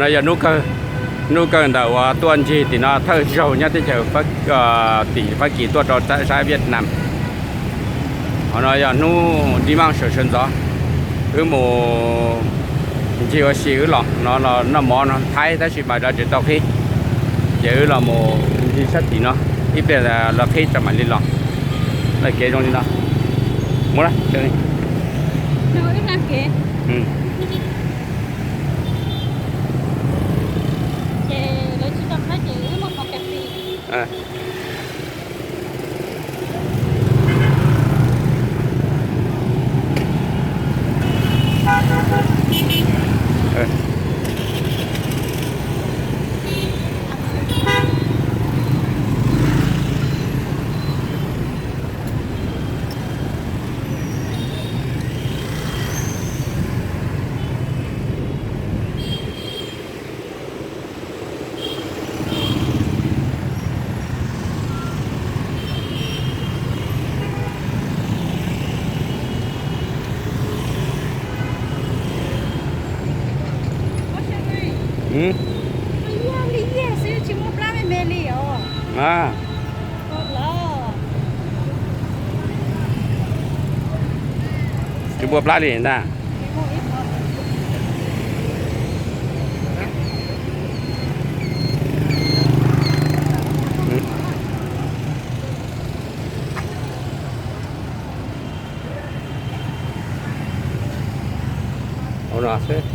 No yog hnub kawg ntawm uas tuaj ncig tim no thawj zaug nyob teb chaws, tim Fab Kis tuaj rau sab Vietnam. Qhov no yog hnub xi mas sawv sawv ntxov, wb mus ncig ua si wb los no los noj mov no Thaib tab sis mas lawv tseem tau qhib, ces wb los mus ncig sab tim no ib pliag lawv qhib tso mam li los. Lawv kev zoo li no. Muab Tsis npua plab li ntag. Ua no xwb.